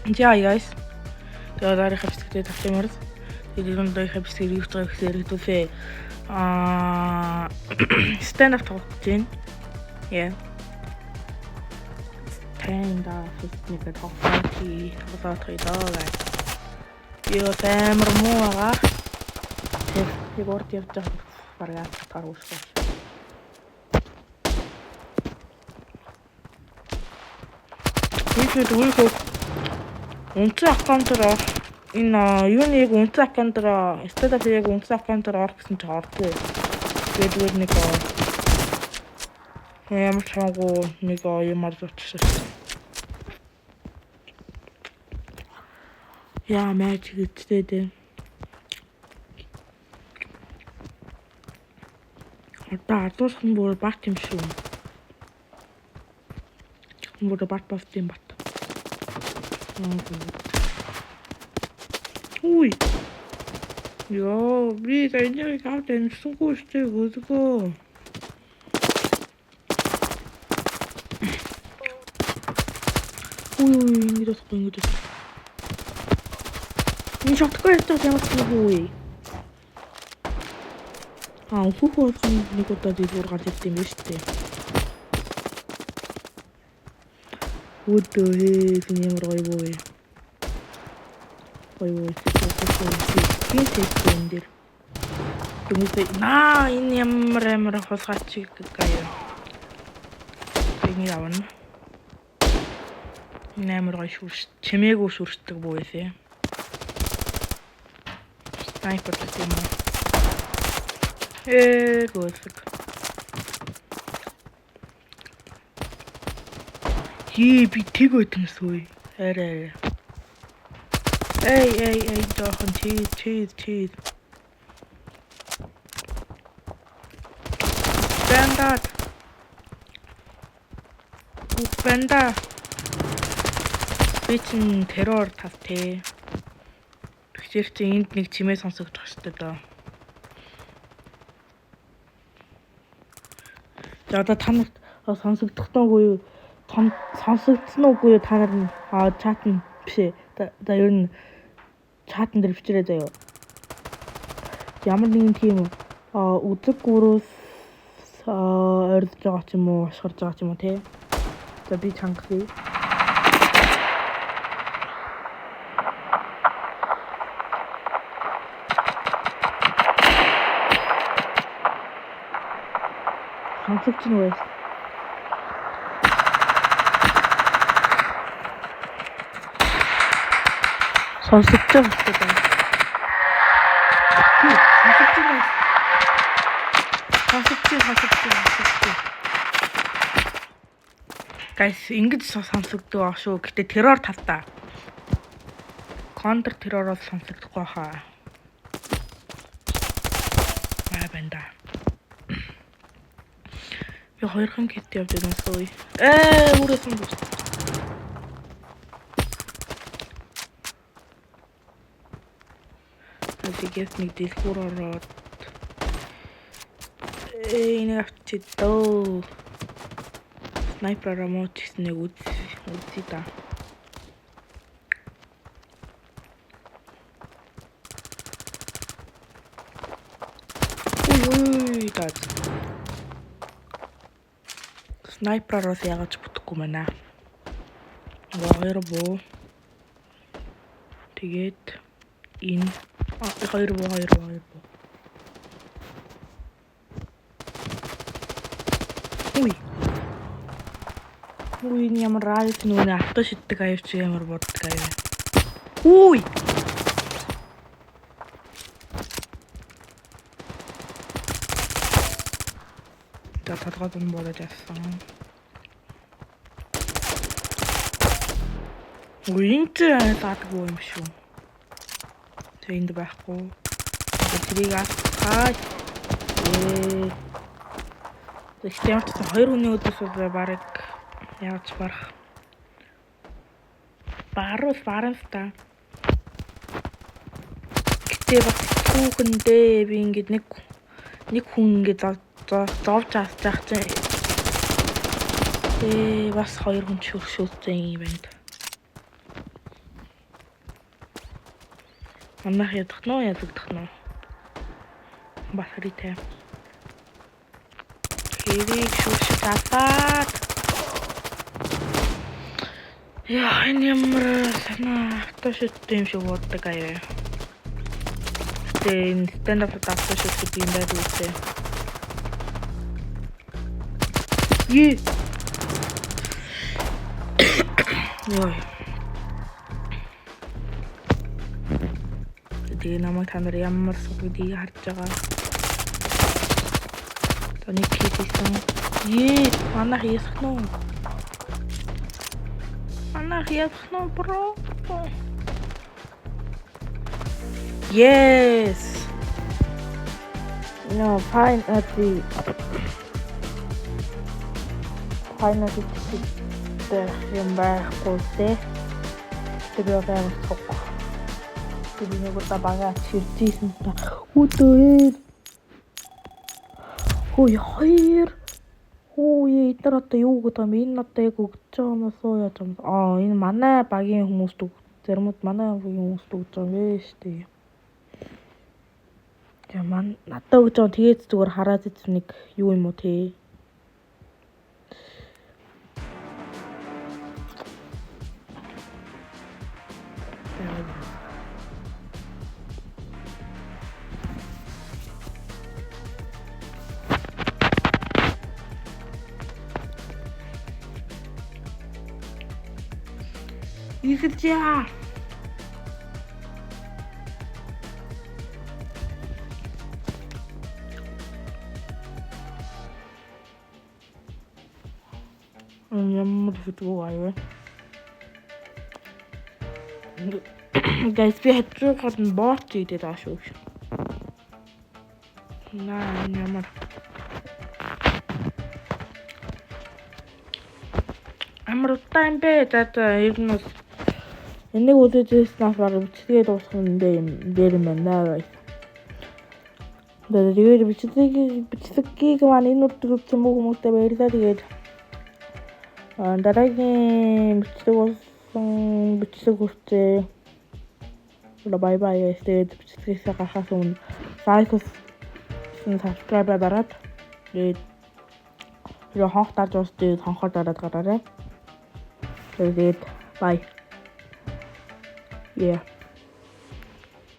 За guys. Тэгээ дараагийн бичлэгтээ тавтай морил. Тэгээд энэ дараагийн бичлэгээр юу хийж байгаа гэхээр хэдүүлээ stand up тоглох гэж байна. Yeah. Stand up нэг тоглоод доо guys. Би бас амар муу байгаа. Тэр яг урд явж байгаа бараг яаж чадхаар үүсэх байна. Тиймээс өөрийнхөө үндсэн аккаунтаар энэ юуны яг үндсэн аккаунтаар статус яг үндсэн аккаунтаар ор гэсэн чинь ордгоо. Тэгээд зүгээр нэг ямар ч хамаагүй нэг юм ард очсон шүү. Яа матч гэдтэй дээ. Одоо ардуусах нь бүр бат юм шүү. Бүр бат бат юм бат. Үй. Йоо, би энийг авч амжсангүй шүү дээ, гөлгөө. Үй, үй, ингэж болохгүй, ингэж болохгүй. Энэ шотгоо ярьж байгаа ямар ч юм уу? Аа, хүүхэн болгоно нэг удаа дэлгүүр гарч ирд юм байна шүү дээ. Өдөө хээ, энэ ямар гоё боо вэ? Гоё боо. Би тест энэ дээр. Хүмүүс наа энэ ямар амар хулгайч гаяа. Энийг авна. Энэ амар гоё шүрш, чимээгүй шүршдэг боо вэ? Снайпер гэх юм уу? Гөлсөг. Хий би тэг өтөнс үе. Арай арай. Эй эй эй жоохон чиз чиз чиз. Бандат. Банда. Би чин террор тас те. Тэгэхээр чи энд нэг чимээ сонсогдох хэрэгтэй доо. За одоо та нарт сонсогдох нь үгүй юу? Сонсогдсон уугүй юу та нар чат нь биш ээ. За ер нь чатан дээр бичээрэй заяа. Ямар нэгэн тийм үзэг гүрээс ойрлож байгаа ч юм уу, ашгарч байгаа ч юм уу те. За би чангахъя. Сонсогдсон уу? Сонсогдож байгаа шүү дээ. Сонсогдож байгаа. Сонсогдож сонсогдож. Guys, ингэж сонсогддог аа шүү. Гэтэ террор тавтаа. Контр терророос сонсогдохгүй хаа. Аа байна да. Би хоёрхан кит явж байгаа юм. Өөрөө сонсогдсон. Тэгээд нэг дэлгүүр ороод энийг авчи дөө. Снайпераараа муу ч гэсэн нэг үзье да. Үй үй даа. Снайпераараас яагаад ч бүтэхгүй байна. Хоёр буу. Тэгээд энэ хоёр буу. Үй. Үй энэ ямар райт нүнэ авто шиддэг аюу чи ямар боддог аюу. Үй. За толгой зун бодож авсан. Үй энэ ч заадаггүй юм шүү. Тэг энд байхгүй. Тэрийг авах. Гэхдээ ямар ч гэсэн хоёр хүний өдөөс бол бараг яаж барах. Баруул баран та. Гэтэ бас түүхэндээ би ингээд нэг хүн ингээд зовж авчих чинь бас хоёр хүн шүршүүлсэн юм байна. Манайх ядах нь уу, язагдах нь уу? Бас хэрэгтэй. Хэрэг шүршиж алаад. Яа, энэ ямар санаа auto shoot юм шиг боддог аяа. Гэтэ энэ stand up auto shoot гэдэг юм байдаг үстэй. Ее. Йой. Тэгээ намайг та нар ямар суг гэдгийг харж байгаа. За нэг kill хийсэн. Ее, манайх ясах нь уу? Манайх ясах нь уу, bro? Yes. No, finally. Finally гэдэг юм байхгүй те. Тэр би одоо амар цуг. Би нэг удаа багаа чиржсэн та. Үдөө. Хөөе хоёр. Хөөе эдгээр одоо юу гэдэг юм? Энэ одоо яг өгч байгаа юм уу яаж юм? Аа энэ манай багийн хүмүүст өг. Заримуд манай багийн хүмүүст өгч байгаа юм бэ штэ. Тэгээ ман надад өгч байгаа тэгээд зүгээр хараад идсэн нэг юу юм уу те. Эхэлж яа. Ямар хэдгүү аюу. Guys, би хажуугаар нь bot идээд байгаа шүү. Наа ямар амар удаан юм бэ? За за ер нь бол энийг үзэж ирсэн баг бичлэгээ дуусгах юм бэ юм дээр юм байна guys. Тэгээд бичлэгийг маань энэ өдөр үзсэн бүх хүмүүстээ баярлалаа. Тэгээд дараагийн бичлэг болсон бичлэг хүртээ. Bye bye guys. Тэгээд бичлэгээсээ гарахаас өмнө like subscribe дараад тэгээд хэрэг хонх дарж уусч хонхоор дараад гараарай. Тэгээд bye. Yeah.